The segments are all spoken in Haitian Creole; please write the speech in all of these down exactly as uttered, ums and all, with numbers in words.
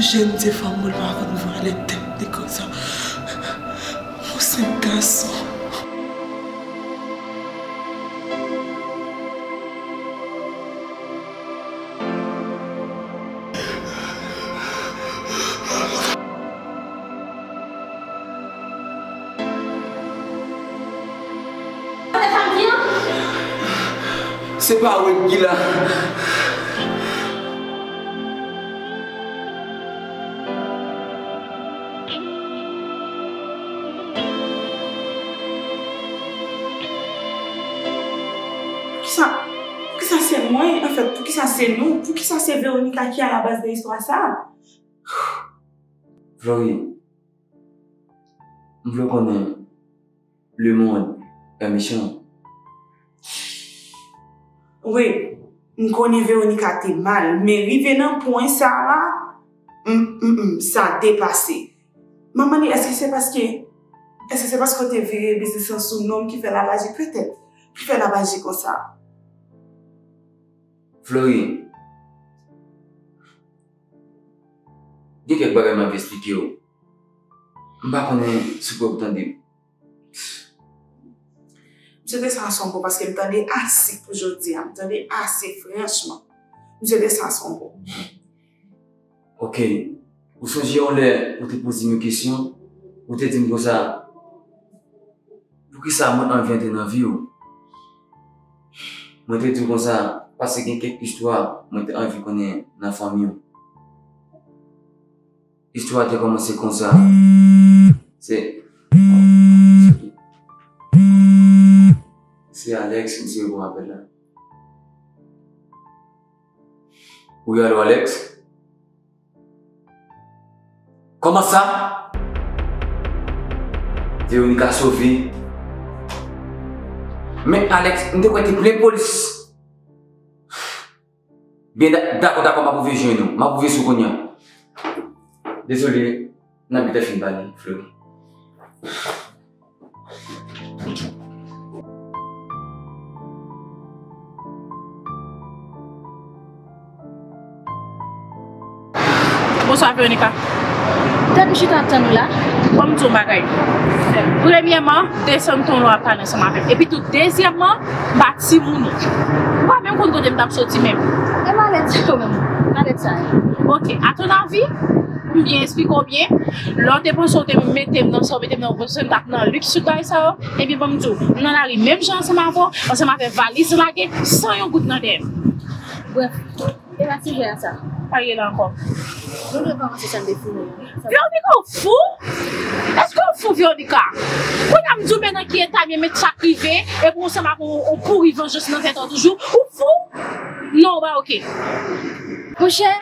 Jèn ti fanm, ou pa konn vwale tèt li konsa. Yon senp gason. Se pa ou ki la. Poukisa, poukisa se mwen, anfèt, poukisa se nou, poukisa se Veronica ki a la baz de istwa sa? Flory, m vle w konnen lemonn e mechan. Wi, m konnen Veronica te mal, men rive nan pwen sa a la, m, m, m, sa depase. M ap mande, èske se paske, èske se paske w te vire biznis lan sou non m ki fè l ap aji? Petèt, ki fè l ap aji konsa. Flory, gen kèk bagay m ap esplike w. M pa konnen si w prè pou tande m. M swete sa a se yon bon, paske m tande ase pou jodi a. M tande ase, franchman. M swete sa a se yon bon. Ok. Ou sonje yon lè ou te poze m yon kesyon, ou te di m konsa, poukisa mwen anvi antre nan vi w? Mwen te di w konsa, paske gen kèk istwa mwen te anvi konnen nan fanmi w. Istwa te kòmanse konsa. Se, se Alex, misye reponn apèl la. Wi, alo, Alex? Kòman sa? Veronica sove. Men Alex, m te kwè te plen polis. Byen, da-, dakò, dakò, m ap rive jwenn ou. M ap rive sou kounye a. Dezole, n ap gentan fin pale, Flory. Bonswa, Veronica. Tèt m chita ap tann ou la. Ban m di w yon bagay. Premyèman, desann ton w ap pale ansanm avè m. Epi tou, dezyèmman, m pa timoun ou. Ou pa menm konn kote m t ap soti menm. E malèt sa yo menm? Malèt sa yo. Ok, à ton avis, m byen esplike w byen. Lè w te panse w te mete m nan sa, w mete m nan yon pozisyon, m t ap nan liks tout bagay sa yo. Ebyen, ban m di w, m nan lari menm jan ansanm avè w, ansanm avè valiz lage, san yon goud nan dèyè m. Brèf, e pa sijè a sa. Pa rele ankò. Nou dwe kòmanse chanm de fou nou. Veronica, ou fou? Èske ou fou, Veronica? Kounye a m di w men nan ki eta m ye, men sa k rive, epi ou sanble ak yon, yon pouri vanjans nan tèt ou toujou. Ou fou? Non, ou pa oke. Monchè,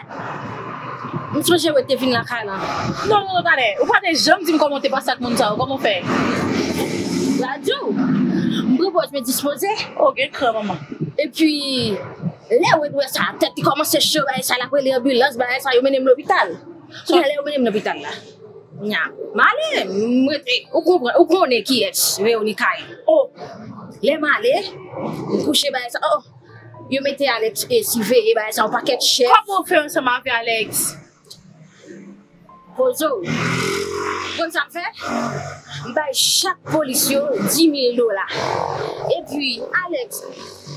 m sonje w te vin lakay la. Non, non, non, talè. Ou pa te janm di m kòman w te pase ak moun sa yo. Kòman w fè? Radyo. M pran pòz mwen dispoze. Oh, gen kran, manman. Epi, lè w wè sa, tèt li kòmanse cho, bagay sa, l ap rele anbilans, bagay sa, yo mennen m lopital. Kounye a, lè yo mennen m lopital la. Nya, m ale, m rete, ou konprann, ou konnen kiyès Veronica ye. Oh. Lè m ale, m kouche, bagay sa, oh. Yo mete Alex e siveye bagay sa, yon pakèt chèf. Kòman w fè ansanm avè Alex? Poze w. Konn sa m fè? M bay chak polis yo di mil dola. Epi, Alex,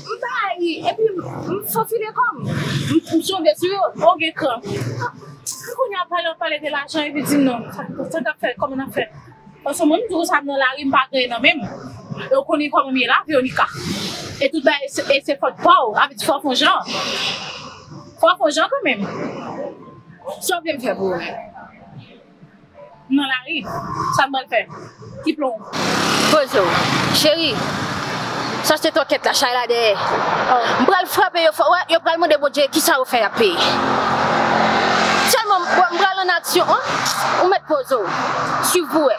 m bay, epi m, m fofile kò m. M, m sove sou yo. Ou gen kran. Kounye a pale, w ap pale de lajan, epi di m non. Sa, sa k ap fèt, kòman n ap fè? Paske mwen, m di w sa, m nan lari, m pa gen nan men m. E w konnen kòman m ye la, Veronica. E tout bagay, e se, e se fòt pa w. Sa vle di fò w fè yon jan. Fò w fè yon jan kanmenm. Sa w vle m fè pou ou? M nan lari. Sa m pral fè? Ki plan w? Poze w. Cheri, sa se tòkèt la, chay la dèyè. M pral frape yo fò, wè, yo pral mande Bondye kisa yo fè y ap peye. Sèlman, m, m pral an aksyon, an. Ou mèt poze w. Swiv pou wè.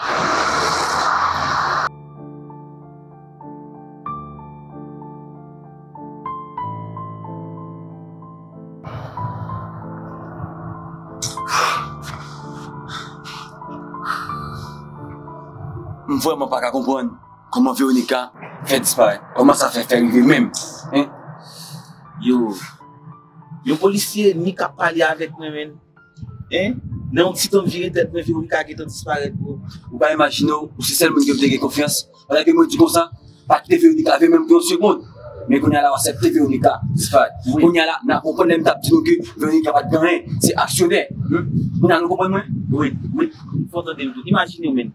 M vrèman pa ka konprann kòman Veronica fè disparèt. Kòman sa fè, fè rive menm? Hein? Yo, yon polisye ni k ap pale avèk mwen, menn. Hein? Nan yon ti tan m vire tèt mwen, Veronica gentan disparèt, bro. Ou pa imajine w, ou se sèl moun ke m te gen konfyans. Pandan ke mwen di konsa, pa kite Veronica viv menm pou yon segonn. Men kounye a la, w aksepte Veronica disparèt. Wi. Kounye a la, n a konprann lè m t ap di nou ke Veronica pa t gen anyen, se aksyonè. Hmm? Kounye a, nou konprann mwen? Wi, wi. Fò w tande m tou. Imajine w, menm.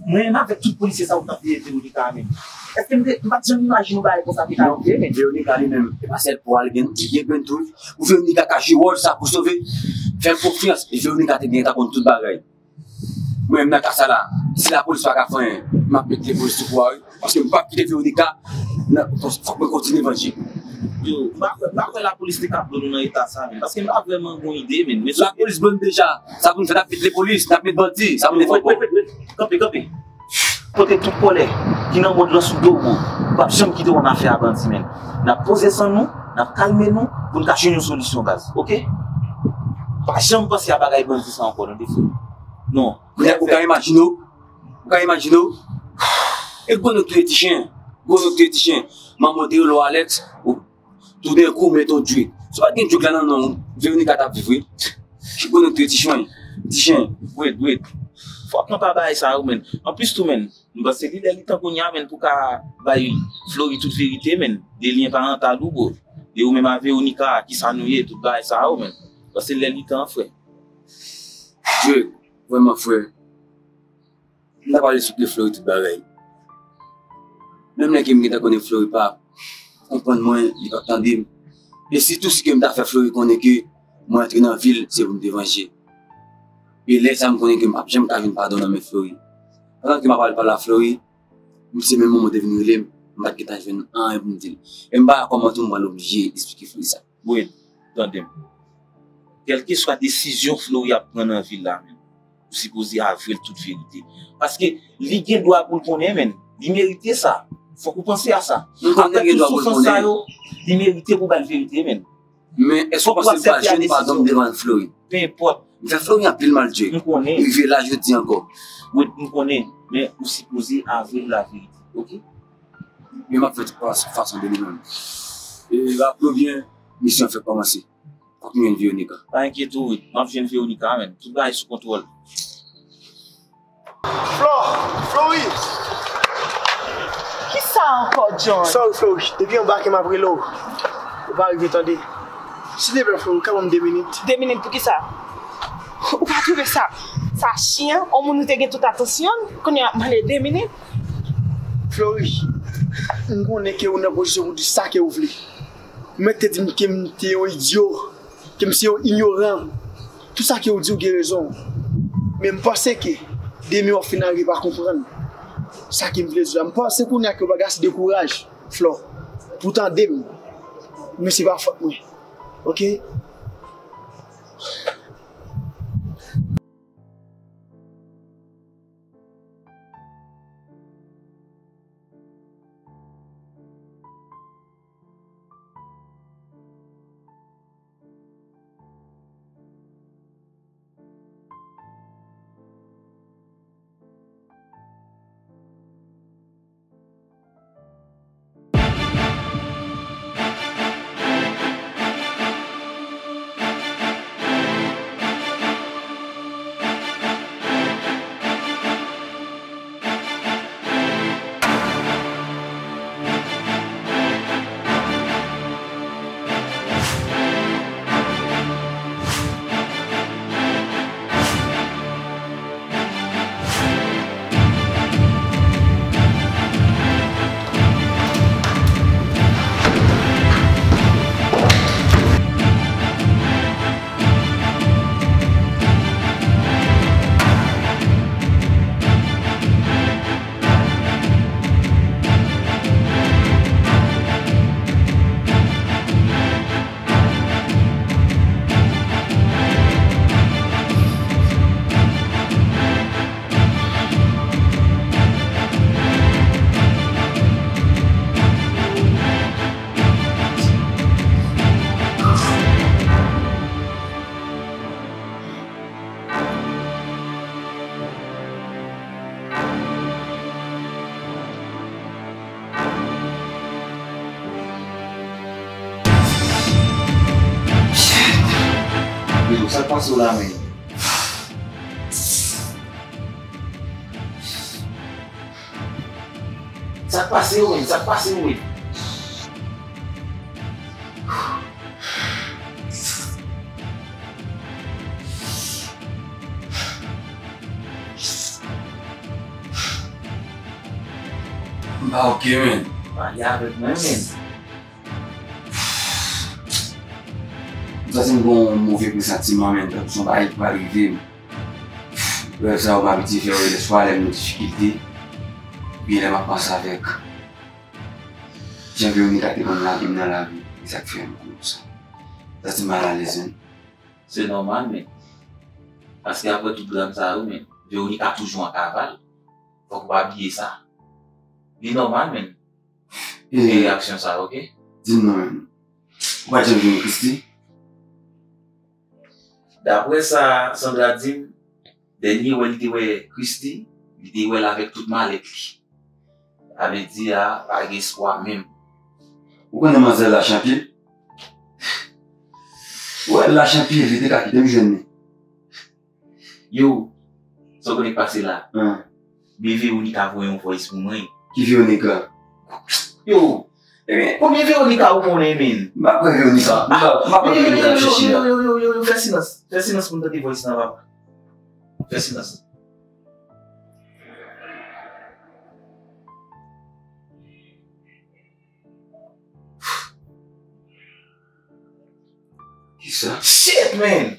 Mwen menm avèk tout polisye sa yo k t ap veye Veronica a menm. Èske m te, m pa t janm imajine yon bagay konsa te ka rive, menm? Veronica li menm, e pa sèl pou al gen, li gen grenn tou. Pou Veronica ka jwe wòl sa pou sove. Fè l konfyans. E Veronica te gentan konn tout bagay. Mwen menm nan ka sa la, si lapolis pa ka fè anyen, m ap mete lapolis sou kou a, wi. Paske m p ap kite Veronica, nan, fòk mwen kontinye vanje. Yo, m pa kwè, m pa kwè lapolis te ka blow nou nan eta sa, menm. Paske m pa vrèman gon ide, menm. Men lapolis blow n deja. Sa pou n fè, n ap met lapolis, n ap met bandi. Sa pou n fè ankò. Wait, wait, wait, wait. Kanpe, kanpe. Kote tout kòlè ki nan mond lan sou do w, bro. M p ap janm kite w ann afè a bandi, menm. N ap poze san nou, n ap kalme nou, pou n ka jwenn yon solisyon, baz. Oke? Pa janm panse a bagay bandi sa ankò, non, defo. Non. Ou ka, ou ka imajine w? Ou ka imajine w? E gwo nèg touye ti chen. Gwo nèg touye ti chen. Manman w te rele w Alex, ou, toudenkou, ou mete yon drake. Si w pa t gen drake la nan non w, Veronica t ap viv, wi. Gwo nèg touye ti chen. Ti chen. Wait, wait. Fòk mwen pa bay sa yo, menm. Anplis tou, menm, m panse li lè li tan kounye a, menm, pou ka bay Flory tout verite, menm. De lyen parantal ou, bro. De ou menm a Veronica, kisa nou ye, tout bagay sa yo, menm. M panse lè li tan, frè. Drake, vrèman, frè. M ta pral esplike Flory tout bagay. Menm lè ke m gentan konnen Flory pa konprann mwen, li p ap tande m. E sitou si ke m ta fè Flory konnen ke mwen antre nan vil, se pou m te vanje. E lè sa a m konnen ke m p ap janm ka jwenn padon nan men Flory. Pandan ke m ap al pale a Flory, m se menm moman te vin rele m, m pa t gentan jwenn anyen pou m di l. E m pa wè kòman tou m pral oblije esplike Flory sa. Wayne, tande m. Kèlkeswa desizyon Flory ap pran nan vil la, menm, ou sipoze avwe l tout verite. Paske li gen dwa pou l konnen, menm. Li merite sa. Fòk ou panse a sa. M konnen li gen dwa pou l konnen. Aprè tout soufrans sa yo, li merite pou bay l verite, menm. Men èske w panse m pral jwenn padon m devan Flory? Pe enpòt. M fè Flory anpil mal, Drake. M konnen. Rive la jodi ankò. Wi, m konnen. Men ou sipoze avwe l laverite, oke? Men m ap fè tout fason de li menm. E raple w byen, misyon an fèk kòmanse. Fòk m jwenn Veronica. Pa enkyete w, wi. M ap jwenn Veronica, menm. Tout bagay sou kontwòl. Flò! Flory! Kisa ankò, John? Sorry, Flory. Depi anba ke m ap rele w, ou pa rive tande. Silvouplè, Flory, ka ban m de minit? De minit pou kisa? Ou pa twouve sa, sa chen, yon moun ou te gen tout atansyon l, kounye a ap mande de minit? Flory, m konnen ke ou nan pozisyon pou di sa ke ou vle. Ou mèt te di m ke m te yon idyo, ke m se yon inyoran. Tout sa ke ou di, ou gen rezon. Men m panse ke demen w ap fin arive pa konprann sa ke m vle di w la. M panse kounye a ke w pa gen ase de kouraj, Flò, pou tande m. Men se pa fòt mwen. Oke? Yo, sa k pase w la menm? Sa k pase w menm? Sa k pase w menm? M pa oke, menn. Pale avèk mwen, menn. M santi m gen yon move presantiman, menn, tankou se yon bagay ki pral rive m. Lè sa yo m abitye fè yo lè swa lè m nan difikilte, oubyen lè m ap panse avèk jan Veronica te konn lage m nan lavi, e sa k fè m konsa. M santi m malalèz, menn. Se nòmal, menn. Paske apre tout dram sa yo, menn, Veronica toujou an kaval. Fòk ou pa bliye sa. Li nòmal, menn. Ou gen reyaksyon sa, oke? Di m non, menn. Ou pa t janm jwenn Christy? Daprè sa Sandra di m, dènye wè li te wè Christy, li te wè l avèk tout malèt li. Sa vle di a, pa gen espwa menm. Ou konnen manzèl lach anpil? Ou wè l lach anpil, li te ka kite m jwenn li. Yo, sa w konnen k pase la? Hein. Men Veronica voye yon voice pou mwen. Ki Veronica? Yo, ebyen, konbyen Veronica ou konnen, menn? M pa kwè Veronica. M pa, m pa kwè Veronica ap chèche la. Yo, yo, yo, yo, yo, fè silans. Fè silans pou m tande voice lan, papa. Fè silans. Kisa? Shit, man!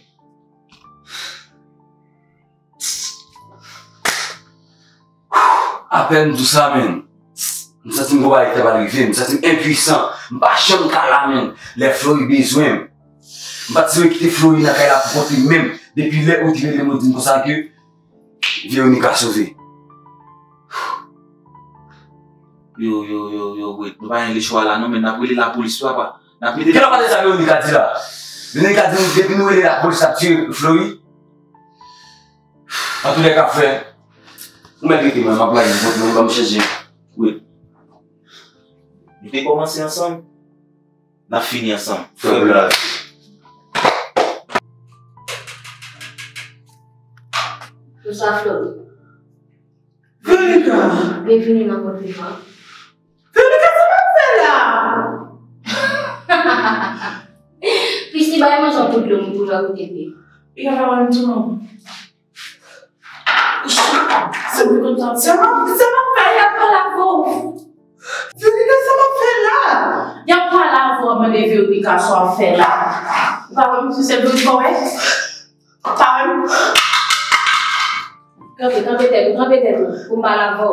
Apèn m di w sa, man. M santi m gon bagay ki ta pral rive m. M santi m enpwisan. M pa janm ka la, man. Lè Flory bezwen m. M pa t sipoze kite Flory nan kay la pou kont li menm. Depi lè ou te rele m, ou di m konsa ke Veronica sove. Yo, yo, yo, yo, wait. Nou pa gen lechwa la, non, men n ap rele lapolis, papa. N ap mete... Kilè w pale sa Veronica di la? Veronica di nou depi nou rele lapolis, l ap tiye Flory. Antoulèka, frè, ou mèt rete, mwen, m ap lage kont mwen, ban m chèche. Wait. Nou te kòmanse ansanm, n ap fini ansanm. Frè Blaze. Bonswa, Flory. Veronica! Byenvini nan Pòtoprens. Veronica, sa w ap fè la? Christy, bay mwen yon kout dlo, m pou wè kote l ye. Li ka pa wè m tou, non. Sa m ap, sa m ap fè, y ap pale avè w. Veronica, sa m ap fè la? Y ap pale avè w, mande Veronica sa w ap fè la. Ou pa wè m sou sèl Veronica w wè? Ou pa wè m? Kanpe, kanpe tèt ou, kanpe tèt ou, pou m pale avè w.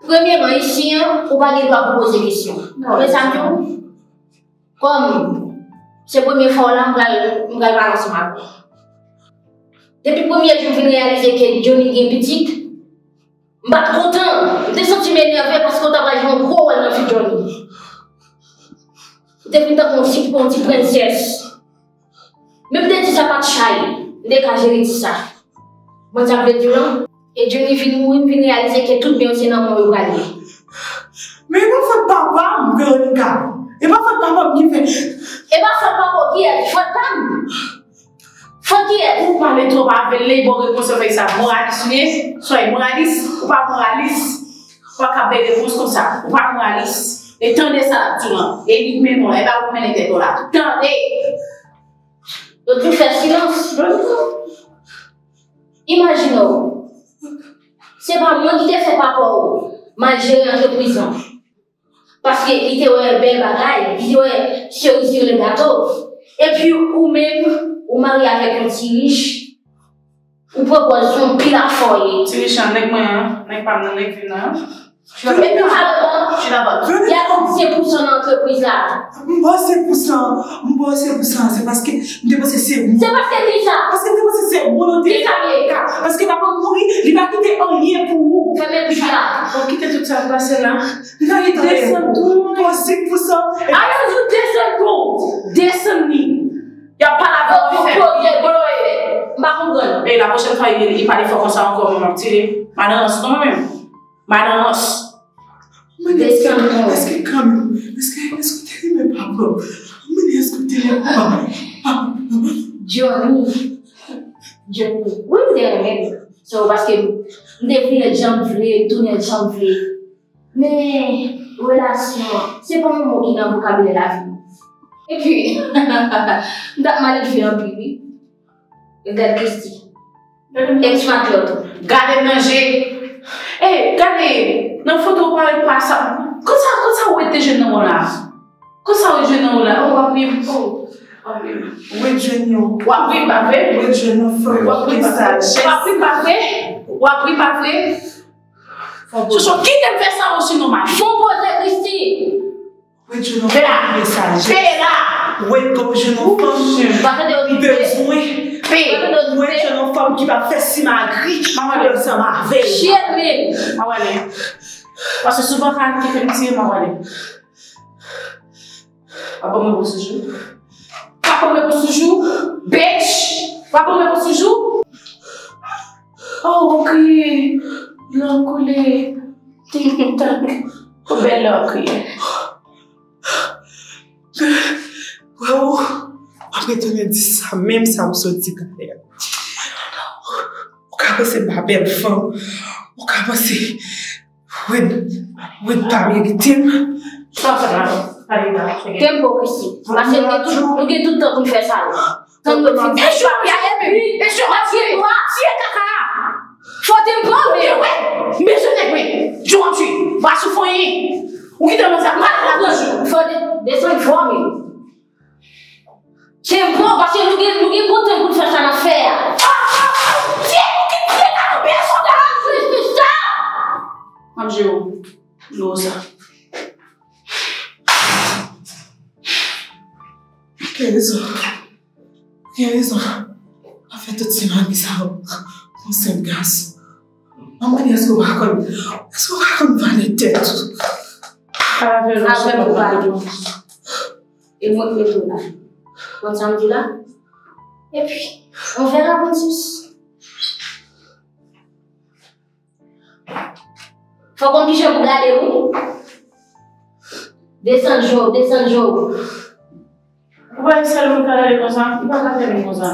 Premyèman, isi an, ou pa gen dwa pou poze kesyon. Ou konprann sa m di w? Kòm se premye fwa w la, m pral, m pral pale ansanm avè w. Depi premye jou m fin reyalize ke Johnny gen pitit, m pa t kontan. M te santi m enève paske w ta pral jwe yon gwo wòl nan vi Johnny. Ou te vin tankou yon ti, yon ti prensès. Men m te di sa pa t chay. M te ka jere ti sa. Bon, sa vle di w lan. E Johnny vin mouri, m vin reyalize ke tout byen yo se nan men w yo pral ye. Men e pa fòt papa m, Veronica. E pa fòt papa m ki fè. E pa fòt papa w kiyès? Fòt pa m. Fòt kiyès? Ou pale twòp avè l, li ba w repons, ou fè sa moralis ou ye? Swa e moralis, ou pa moralis. Ou pa ka bay repons konsa. Ou pa moralis. E tande sa l ap di w lan. E li k mennen w la, e pa ou k mennen tèt ou la. Tande! Yo di w fè silans. Imajine w, se pa mwen ki te fè papa w mal jere antrepriz lan. Paske li te wè bèl bagay, li te wè seriz yo nan gato. Epi ou menm, ou marye avèk yon ti rich, ou pran pòz yon pil afòye. Ti rich lan, nèg mwen an, nèg pa m nan, nèg vin nan. Epi ou pa reponn, y a senk pousan nan antrepriz la. M pa senk pousan, m pa senk pousan, se paske m te panse se moun. Se paske kisa? Paske m te panse se moun ou te... Kisa l ye? Paske papa m mouri, li pa kite anyen pou ou. Fèmen bouch la. Bon, kite tout sa k pase la. Li pa kite anyen pou ou. M pa senk pousan. Ayo di desann tou. Desann li. Y ap pale avè w, fè pwoblèm. M pa konprann. E la pwochèn fwa li, li pale fò konsa ankò, mwen m ap tire. Madan Rans non, mwen menm. Madan Rans. Mwen, èske, èske kanmenm, èske, èske w te renmen papa w? Mwen, èske w te renmen papa w? Johnny. Johnny. Wi, m te renmen l. So, paske m te vin jan m vle, m tounen jan m vle. Men, relasyon, se pa yon mo ki nan vokabilè lavi m. Epi, m t ap mal elve anpil, wi. Regarde Christy. Ex matlòt. Gade m nan je. Ey, gade, nan foto ou parèt pa sa. Konsa, konsa ou wete je nan ou la. Konsa ou wete je nan ou la. Oh, w ap ri m. Oh, w ap ri m. Ou wete je nan ou. W ap ri m, pa vre? Ou wete je nan fanm. W ap ri m, pa vre? W ap ri m, pa vre? W ap ri m, pa vre? Chouchou, kite m fè sa, ou sinon m ap. Fon poze, Christy. Wè, jwenn yon fanm ki gen sajès. Peye la. Wè, jwenn yon fanm ki bezwen. Peye. Wè, jwenn yon fanm ki pa fè simagri ansanm avè l. Shit, man. M ap ale. Paske si w pa ka kite m tiye, m ap ale. W ap ban mwen bon sou jou. W ap ban mwen bon sou jou, bitch. W ap ban mwen bon sou jou. Oh, w ap kriye. Dlo koule. Tik tak. Ou bèl lè w ap kriye. Wè ou, w ap retounen di sa menm sa ou sot di talè a. Ou ka panse m pa bèl fanm. Ou ka panse Wid, Wid pa merite m. Sa w fè la? Tempo, Christy. Paske nou gen tout, nou gen tout tan pou n fè sa yo. Tann mwen fin. E jou ap rive. E jou ap rive. Tiye kaka. Fò tempo, men. Men jan nèg mwen. Jou ap rive. Va sou fanyen. Ou kite mwen sa. Mal konprann. Fò de-, desann fò, men. Tempo, paske nou gen, nou gen kontan pou n fè sa n ap fè a. Ah, ah, ah, tiye pou ki tiye kaka, pèsonn la. Reflechi sa. M ap jere w. Lou sa. Gen rezon. Gen rezon. Anfèt, tout ti mami sa yo, yon senp gason. Manman, èske w pa konn, èske w pa konn valè tèt ou? Avè l ou pale. E mwen k mete w la. Konn sa m di la? Epi, on verra, Francis. Fò konn kijan pou gade ou. Desann je w, desann je w. Ou pa wè sèl moun ka gade konsa? Ou pa ka fè m konsa.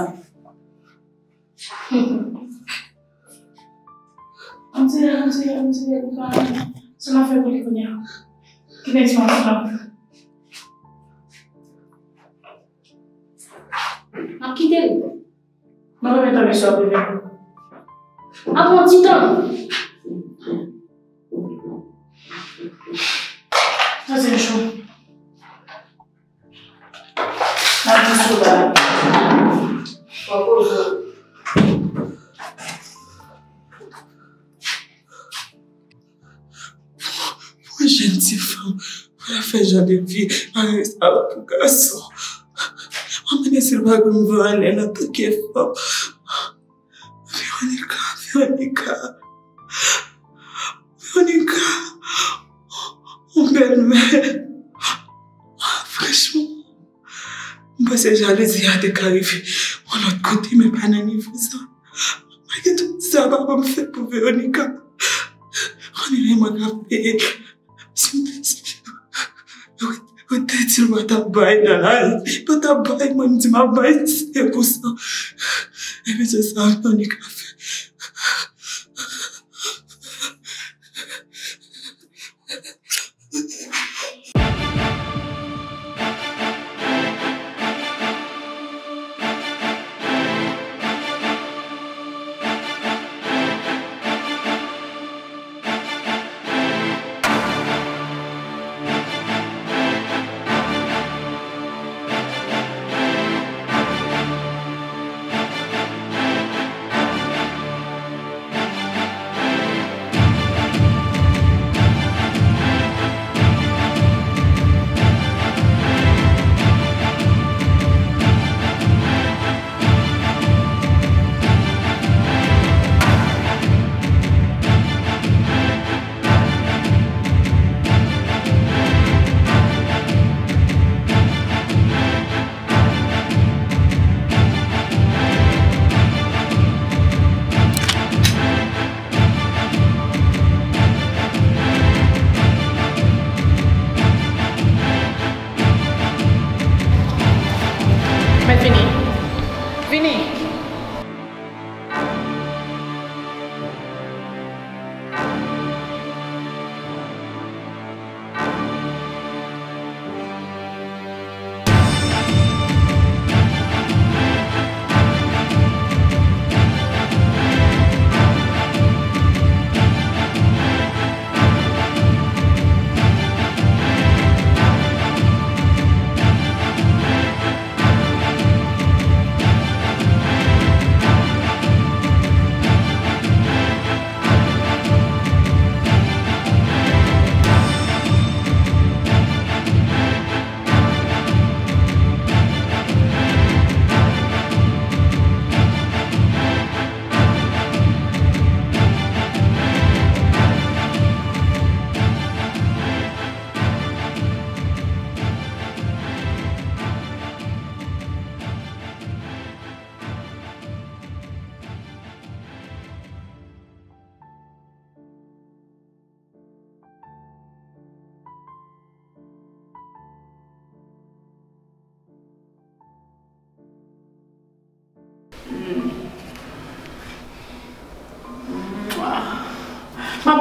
Ann tire, ann tire, ann tire, li pa anyen. Sa n ap fè pou li kounye a? Ki nèg sa ansanm? N ap kite l. Mwen renmen tann misye ap rive. Ap pran ti tan. Sa se cho. N ap di sou la. Fò poze w. Pou yon jèn ti fanm, pou l ap fè jan de vi parèy sa pou gason. Mwen mande si l pa konn valè l antanke fanm. Veronica, Veronica, Veronica, yon bèlmè. Franchman, m panse jalouzi a te ka rive yon lòt kote, men pa nan nivo sa. Malgre tout sa papa m fè pou Veronica, konnen mwen ka peye. Si m te di l, mwen te di l mwen t ap bay nan lari, mwen t ap bay, mwen m di m ap bay, se pou sa. Epi se sa Veronica fè.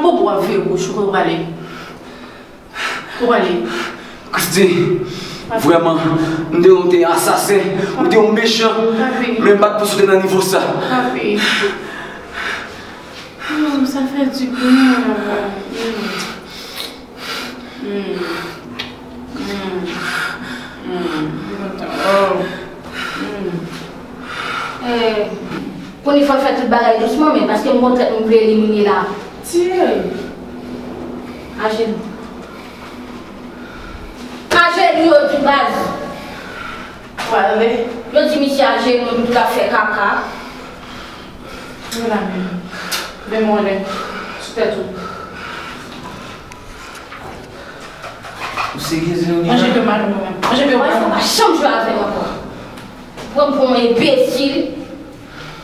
Bon, w ap veye wouch, ou konnen w prale. Ou prale. Christy, vrèman, m te wè w te yon asasen, ou te yon mechan, men m pa t panse w te nan nivo sa. Papi. Oh, sa fè di byen. Mm. Mm. Mm. Mm. Oh. Mm. Eh, kounye fò fè tout bagay dousman, men paske m gon trèt m vle elimine la. Tiye. Ajenou. Ajenou yo di baz. Pale. Yo di misye ajenou, epi tou l ap fè kaka. Vin la menm. Men mwen sou tèt ou. Ou serye, Veronica? Manje pye w pa nan mwen menm. Manje pye w pa nan mwen. Mwen pa janm jwe avè w ankò. Pran m pou yon enbesil.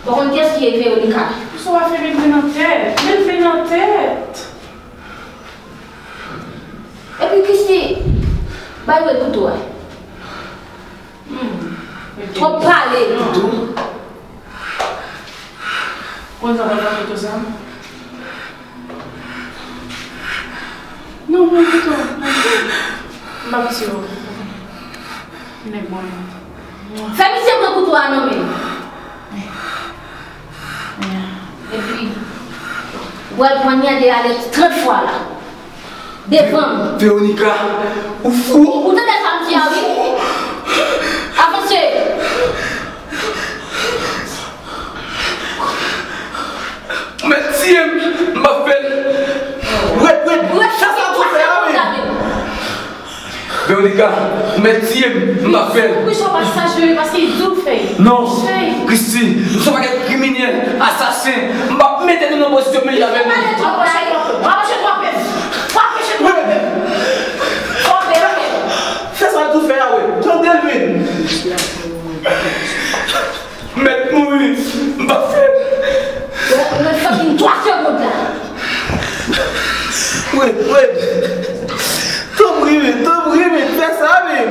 Ou konn kiyès ki ye Veronica? Sa w ap fè met vle nan tèt? Met vle nan tèt. Epi Christy, bay Wade kouto a. Hmm. Twòp pale. Kouto? Konn sa w pral fè kouto sa? Non, non, kouto. M p ap tiye w. Nèg mwen. Fè misye pran kouto a nan men l. Epi, w pral ponyade Alex trant fwa la. Devan m. Veronica, ou fou? Ou tande sa m di a, wi? Avanse. Ou mèt tiye m, m p ap fè l. Wade, Wade, sa sa tou fè a, wi? Veronica, ou mèt tiye m, m p ap fè l. Wi, sa pa sa, cheri, paske li di w fè l. Non, Christy, nou se yon pakèt kriminèl, asasen. M p ap mete nou nan pozisyon menm jan avè nou. Raproche twa pye. Raproche twa pye. Fè sa l tou fè a, wi. Tande l, wi. Mèt mouri, m p ap fè l. Mwen fucking twa segond la. Wade, Wade. Tanpri, Wade, tanpri, Wade, fè sa, Wade.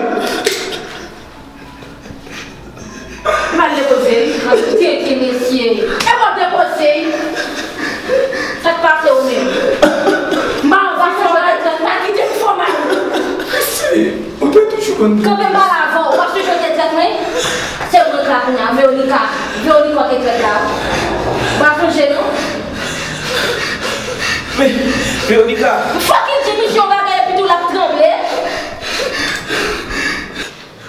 M al depoze l. Tete, mesye. E w ap depoze l. Sa k pase ou menm? M pa anvansè w la, pa kite m fè w mal. Ou te toujou konn. Kanpe m pale avè w, w ap toujou te trèt mwen. Se mwen k la kounye a, Veronica. Veronica w te trèt la. W ap sonje non. Men, Veronica. M fucking di misye yon bagay epi tou l ap tranble.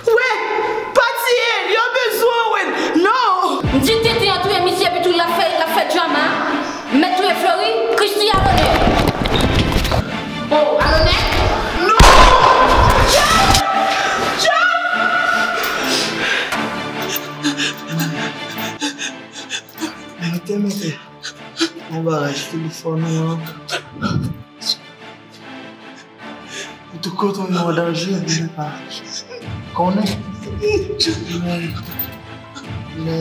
Wade, pa tiye l, yo bezwen w, Wade. Non. M di tenten an touye misye epi tou l ap fè, l ap fè drama. Mèt touye Fleury, Christy a lonè. Oh, a lonè? Non! John! John! Mete, mete. Yon bagay, telefòn ou an. Ou tou kote w ye an danje, men pa konnen. Lè,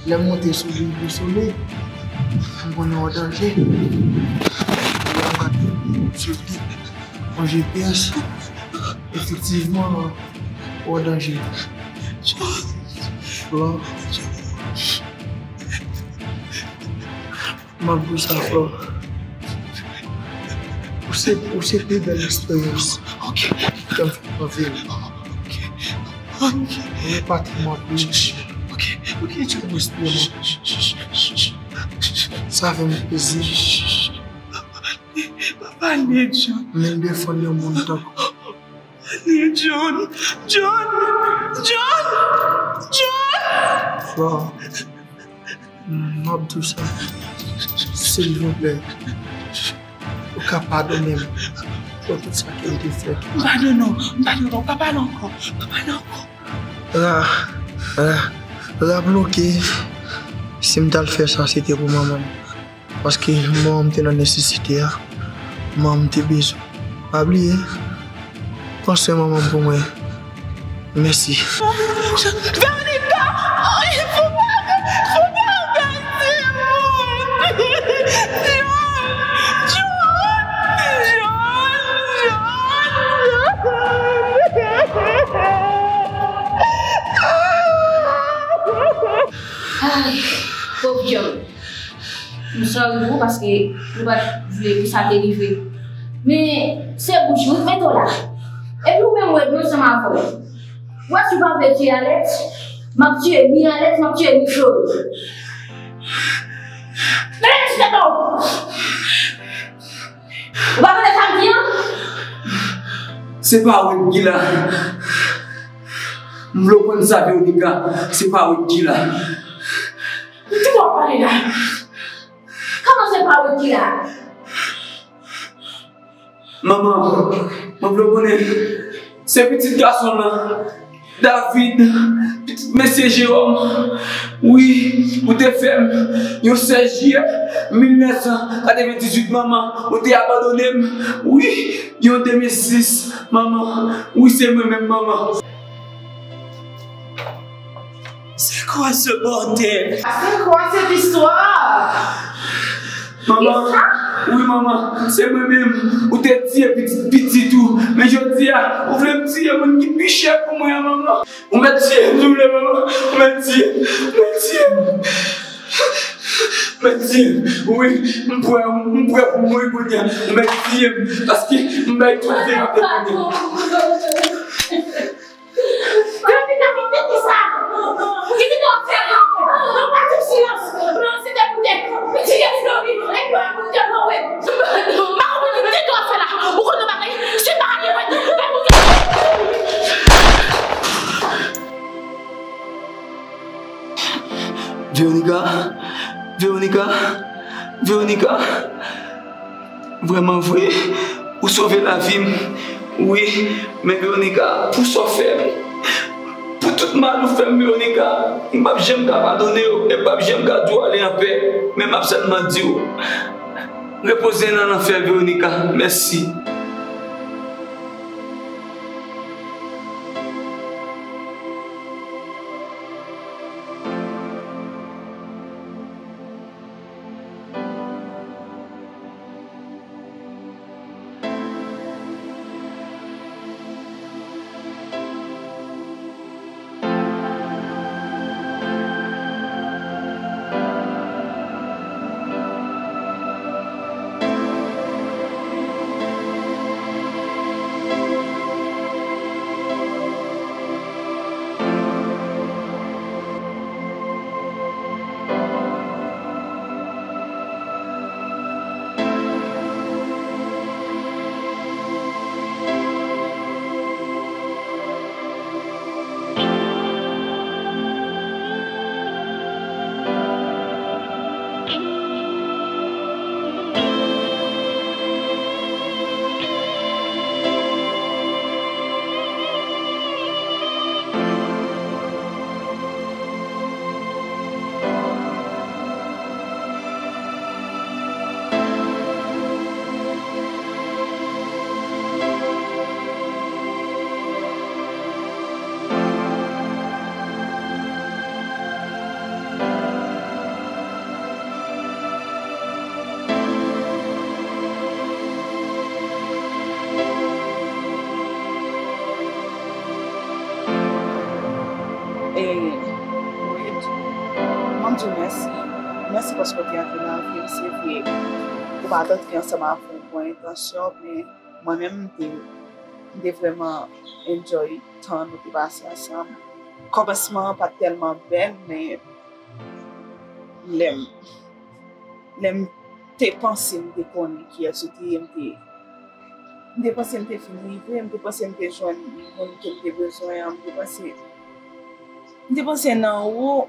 lè m monte sou Big Sole, m konnen w an danje. Lè m gade sou G P S, efektivman, w an danje. Flò. M ap di w sa, Flò. Ou se, ou se pi bèl esperans ke m fè nan vi m. Ou patrimwàn m. Ou esperans. Sa fè m plezi. Pa pale, John. Men defann yon moun tankou. John, John, John, John. Flora, m ap di w sa. Silvouplè, ou ka padone m pou tout sa ke m te fè. M padone w, m padone w, ou pa pale ankò, ou pa pale ankò. Ra, ra, raple w ke si m t al fè sa, se te pou manman m. Paske manman m te nan nesesite a, manman m te bezwen. Pa bliye, panse manman m pou mwen. Mèsi. Veronica! Fò pa, fò pa gade moun! John! John! John! Ay, pòv John. Sòri pou ou paske nou pa t vle pou sa te rive. Men, se bouch ou, mete w la. Epi ou menm, ou ede ansanm avè w. Ou wè si w pa vle tiye Alex, m ap tiye ni Alex, m ap tiye ni Flori. Mete men sou tèt ou! Ou pa tande sa m di an? Se pa ou ki la. M vle w konn sa, Veronica. Se pa ou ki la. Ki w ap pale la? Kòman se pa ou ki la? Manman, mwen vle w konnen, se pitit gason m lan, David, pitit mesye Jeròm. Wi, ou te fè m yon sèz jiyè mil nèf san katrevendizuit, manman, ou te abandone m. Wi, yon de mil sis, manman. Wi, se mwen menm, manman. C'est quoi ce bordel? C'est quoi cette histoire? Manman, wi manman, se mwen menm. Ou te tiye pitit pitit ou, men jodi a, ou vle m tiye moun ki pi chè pou mwen an, manman. Ou mèt tiye m si w vle, manman. Ou mèt tiye m, ou mèt tiye m. Ou mèt tiye m. Wi, m prè, m prè pou mouri kounye a. Ou mèt tiye m, paske m bay tout verite kounye a. Depi nan mwen mete sa, ki te dwe fè la, nan pati silans, nan se te pou te retire Flori, epi mwen pou te mwen. Mwen konprann ki te dwe fè la, ou konn bagay, se pa ale mwen, mwen pou te. Veronica, Veronica, Veronica. Vrèman vre, ou sove lavi m. Wi, men Veronica, pou sa w fè m, pou tout mal ou fè m, Veronica, m p ap janm ka padone w e m p ap janm ka di w ale anpè. Men m ap sèlman di w, repoze nan lanfè, Veronica. Mèsi. E, Wid, mwen di w mèsi. Mèsi paske w te antre nan vi m. Se vre, ou pa t antre ansanm avè yon bon entansyon, men mwen menm, m te, m te vrèman enjoy tan nou te pase ansanm. Kòmansman an pa t tèlman bèl, men lè m Lè m te panse m te konnen kiyès ou te ye, m te, m te panse m te fin rive, m te panse m te jwenn moun ke m te bezwen an, m te panse, m te panse nan ou,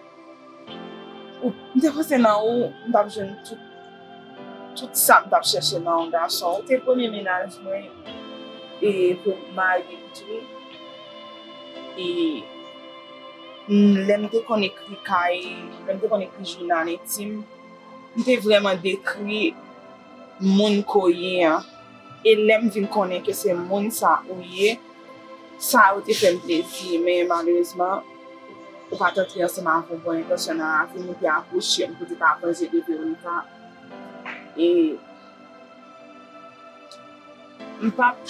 ou, m te panse nan ou, m t ap jwenn tout, tout sa m t ap chèche nan yon gason. Ou te premye mennaj mwen, e pou m marye m tou. E, m, lè m te konn ekri kay, lè m te konn ekri jounal entim, m te vrèman dekri moun ke w ye an. E lè m vin konnen ke se moun sa ou ye, sa yo te fè m plezi. Men malerezman, ou pa t antre ansanm avè yon bon entansyon nan lavi m, ou te apwoche m pou te ka vanjere Veronica. E m p ap,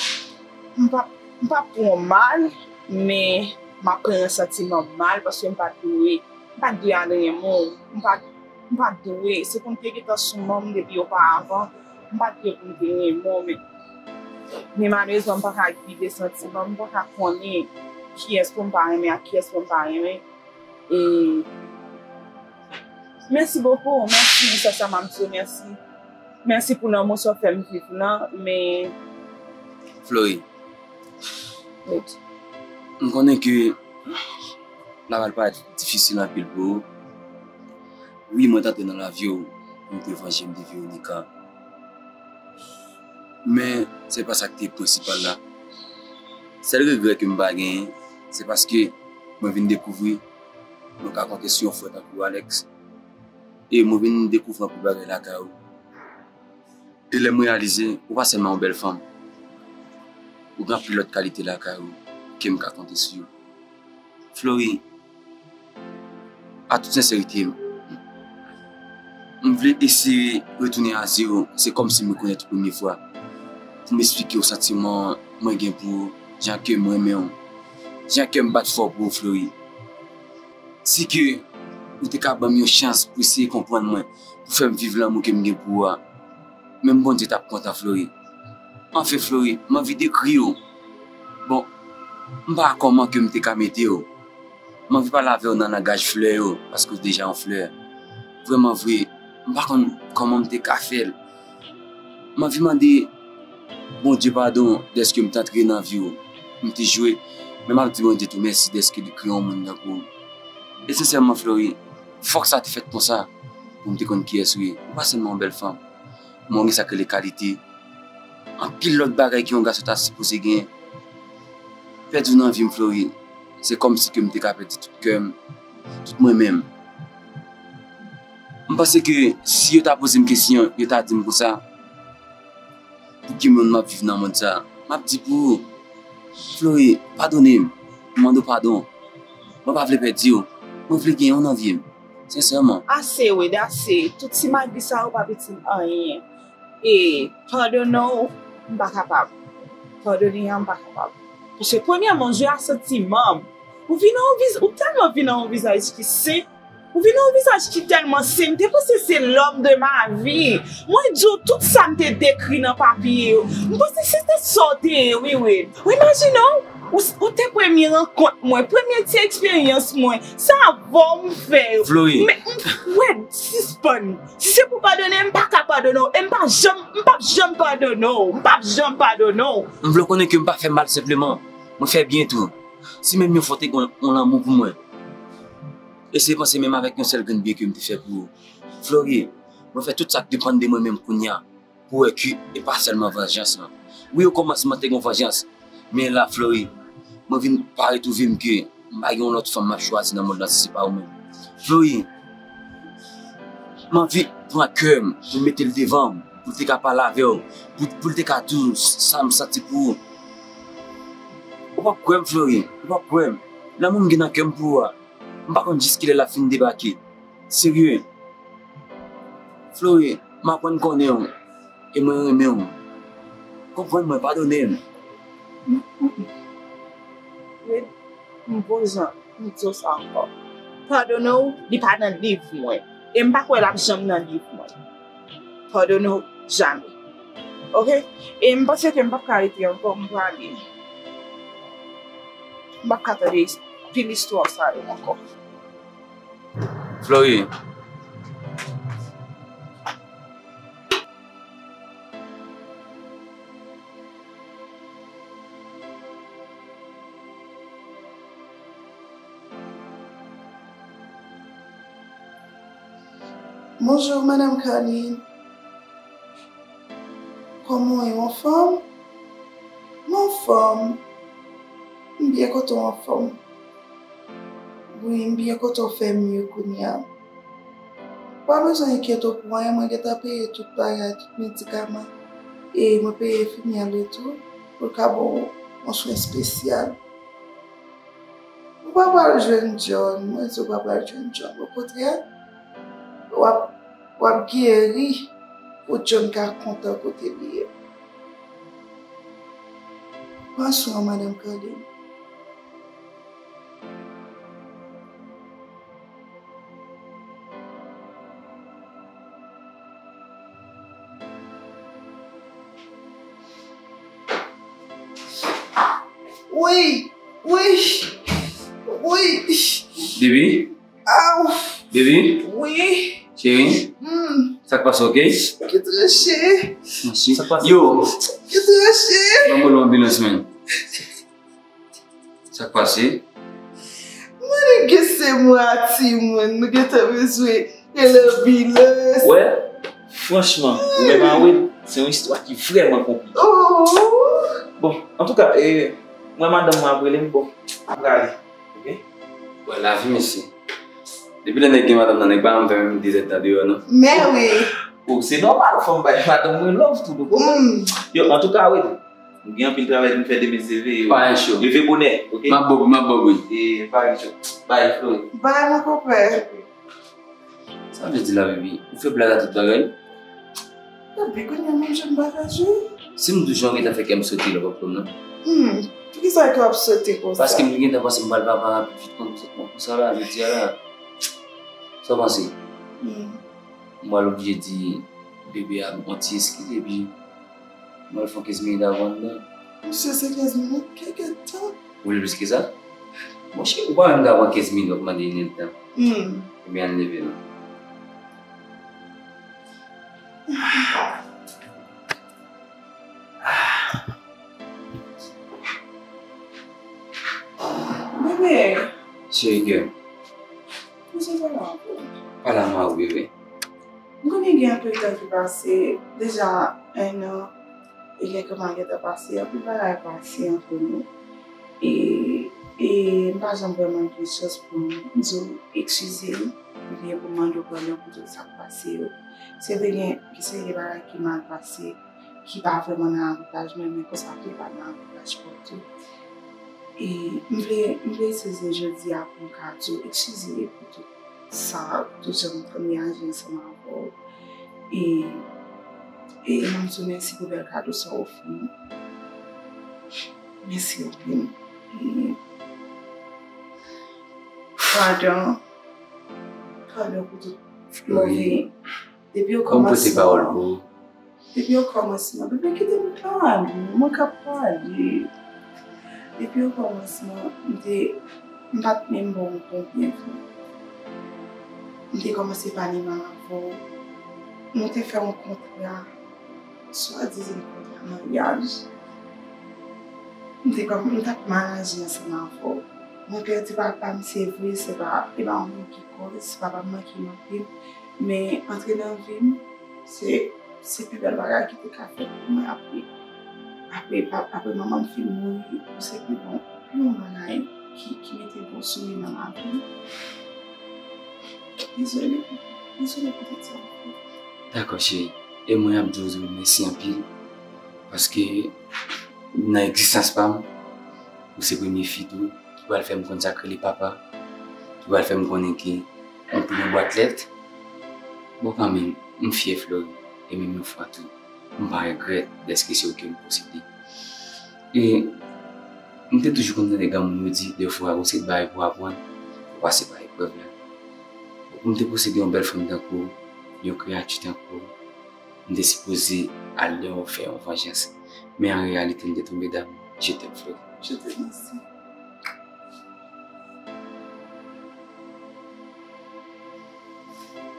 m p ap, m p ap pran w mal, men m ap pran yon santiman mal paske m pa t dwe, m pa t dwe al renmen w. M pa t, M pa t dwe, se pou m te gentan sou manm depi oparavan, m pa t dwe pou m te renmen w, men, men malerezman, m pa ka gide santiman, m pa ka konnen kiyès pou m pa renmen ak kiyès pou m pa renmen. E mèsi bokou, mèsi, sèlman m ap di w mèsi. Mèsi pou lanmou sa w fè m viv lan, men Flory, m konnen ke l ap al parèt difisil anpil pou ou. Wi, mwen t antre nan lavi w pou m te vanje m de Veronica. Men, se pa sa k te prensipal la. Sèl regrè ke m pa genyen, se paske mwen vin dekouvri mwen ka konte sou yon frè tankou Alex. E mwen vin dekouvri anpil bagay lakay ou. E lè m reyalize, ou pa sèlman yon bèl fanm. Ou gen anpil lòt kalite lakay ou ke m ka konte sou yo. Flory, a tout senserite, m vle eseye retounen a zewo, se kòmsi m rekonèt ou premye fwa, pou m esplike w santiman mwen gen pou ou, jan ke m renmen w, jan kè m bat fò pou ou, Flory. Si ke ou te ka ban m yon chans pou eseye konprann mwen, pou fè m viv lanmou ke m gen pou ou a, menm Bondye t ap kontan, Flory. Anfen, Flory, m anvi dekri w. Bon, m pa kòman ke m te ka mete w. M anvi pale avè w nan langaj flè yo, paske w deja yon flè. Vrèman vre, m pa konn kòman m te ka fè l. M anvi mande Bondye padon dèske m t antre nan vi w. M te jwe, men m ap di Bondye tou mèsi dèske li kreye yon moun tankou w. E sensèman, Flory, fòk sa te fèt konsa pou m te konn kiyès ou ye. Ou pa sèlman yon bèl fanm, men w gen sa k rele kalite. Anpil lòt bagay ke yon gason ta sipoze gen. Pèdi w nan vi m, Flory, se kòmsi ke m te ka pèdi tout kè m, tout mwen menm. M panse ke si yo ta poze m kesyon, yo ta di m konsa, pou ki moun m ap viv nan mond sa? M ap di pou ou, Flory, padone m. M mande w padon. Mwen pa vle pèdi w. Mwen vle genyen w nan vi m. Sensèman. Ase, Wade, ase. Tout ti magi sa yo p ap itil anyen. E padone w, m pa kapab. Padone an, m pa kapab. Paske premyèman, jwe a santiman m. Ou vin an yon viz-, ou tèlman vin an yon vizaj ki sen. Ou vin yon vizaj ki tèlman sen, m te panse se l'homme de ma vie. Mwen di w tout sa m te dekri nan papye yo. M panse se te sa w te ye, wi, wi. Ou imajine w, ou, ou te premye rankont mwen, premye ti eksperyans mwen. Sa avè w m fè yo. Flory. Men, m, Wade, sispann. Si se pou padone, m pa ka padone w. E m pa janm, m p ap janm padone w. M p ap janm padone w. M vle w konnen ke m pa fè mal senpleman. Mwen fè byen tou. Si menm yon fwa w te gen yon lanmou pou mwen, eseye panse menm avèk yon sèl grenn byen ke m te fè pou ou. Flory, mwen fè tout sa k depann de mwen menm kounye a pou wè ke e pa sèlman vanjans lan. Wi, okòmansman te gen vanjans, men la, Flory, mwen vin pa retwouve m ke m pa gen yon lòt fanm m ap chwazi nan mond lan si se pa ou menm. Flory, m anvi pran kè m pou m mete l devan m, pou l te ka pale avè w, pou, pou l te ka di w sa m santi pou ou. Ou p ap kwè m, Flory, ou p ap kwè m. Lanmou m gen nan kè m pou ou a, m pa konn jis kilè l ap fin debake. Serye. Flory, m aprann konnen w, e mwen renmen w. Konprann mwen, padone m. Wi, m vouzan, m di w sa ankò. Padone w, li pa nan liv mwen. E m pa kwè l ap janm nan liv mwen. Padone w, jamè. Oke? E m panse ke m p ap ka rete ankò, m prale. M p ap ka tande pil istwa sa yo ankò. Flory. Bonjou, madanm Carline. Kòman w ye, w anfòm? M anfòm. M byen kontan w anfòm. Wi, m byen kontan w fè mye kounye a. Ou pa bezwen enkyete w pou anyen, mwen gentan peye tout bagay, tout medikaman. E mwen peye enfimyè l tou, pou l ka ba w yon swen espesyal. Ou pa pral jwenn John, mwen di w pa pral jwenn John. Okontrè, w ap, w ap geri pou John ka kontan kote li ye. Pran swen w, madanm Carline. Wi, wi, wi. Bibi? Aw. Bibi? Wi. Cheri? Hmm. Sa k pase, oke? Ki tranche. Mèsi. Sa k pase? Yo. Ki tranche. Ban m rele yon anbilans, man. Sa k pase? Mwen gen se mwa timoun, nou gentan bezwen rele anbilans. Wè, franchman, ou menm Awed, se yon istwa ki vrèman konplike. Oh. Bon, antouka, e, mwen madanm mwen ap rele m, bon, m prale, oke? Wè, lavi, mesye. Depi lè nèg gen madanm nan, nèg pa janm fè menm dezèdtan deyò, non. Men wi. Oh, se nòmal, fò m bay madanm mwen love tou, nou konprann? Hmm. Yo, antouka, Awed, m gen anpil travay pou m fè demen, se veye. Pa gen cho. Leve bonè, oke? M ap ba w, m ap ba w, wi. E, pa gen cho. Bay, Flori. Bay, mon konpè. Sa vle di la, Bibi, ou fè blag a tout bagay? Epi, kounye a menm jan m pa ka jwe. Si m di w jan w gentan fè kè m sote lè w p ap konn non. Hmm, poukisa ke w ap sote konsa? Paske m gentan panse m pral papa rapid vit konsa, konsa la, jodi a la. Sa w panse? Hmm. M pral oblije di bebe a yon ti eskiz epi m pral fè yon kenz minit avan l la. Mesye, se kenz minit? Kèkèt tan! Ou vle plis ke sa? Monchè, ou pa menm ka pran kenz minit w ap mande yon èdtan. Hmm. Ebyen, ann leve non. Bebe. Cheri kè. Mwen se pale avè w. Pale avè m, bebe. M konnen gen anpil tan ki pase, deja en an e kèk mwa gentan pase, anpil bagay pase ant nou. E, e m pa janm vrèman gen chans pou m di w eskize m, oubyen pou m mande w padon pou tout sa k pase yo. Se vre gen, gen seri de bagay ki mal pase, ki pa vrèman nan avantaj mwen, men konsa tou li pa nan avantaj pa w tou. E m vle, m vle itilize jodi a pou m ka di w eskize pou tout sa, pou tout jan m reyaji ansanm avè w. E, e m ap di w mèsi pou bèl kado sa w ofri m. Mèsi anpil. E padon, padon pou tout move. Depi okòmansman. Depi okòmansman, bebe, kite m pale, mwen k ap pale. Depi okòmansman, m te, m pa t menm ba w yon konbyen tan. M te kòmanse pale mal avè w. Nou te fè yon kontra, swadizan kontra maryaj. M te kòm, m t ap mal aji ansanm avè w. Mwen pèdi papa m, se vre, se pa, e pa ou menm ki koz, papa m manke m anpil. Men antre nan vi m, se, se pi bèl bagay ki te ka fèt pou mwen apre, apre, apre manman m fin mouri, ou se pi bon, pi bon bagay ki, ki mete bon souri nan lavi m. Dezole, dezole pou tout sa. Dakò, cheri. E mwen ap di w mèsi anpil. Paske nan egzistans pa m, ou se premye fi tou ki pral fè m konn sa k rele papa, ki pral fè m konnen ke m tou yon bwat lèt. Bon, kanmenm, m fyè, Flori, e menm yon fwa tou, m pa regrèt dèske se ou ke m posede. E m te toujou konn tande granmoun yo di, dèfwa, ou se bagay pou aprann, pou pase pa eprèv la. Pou m te posede yon bèl fanm tankou w, yon kreyati tankou w, m te sipoze al deyò fè yon vanjans. Men an reyalite, m te tonbe damou. Je t'aime, Flori. Je t'aime aussi.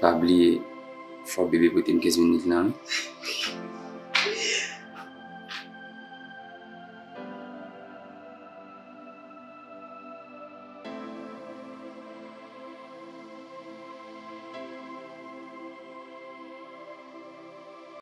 Pa bliye, fò bebe pote m kenz minit lan, wi.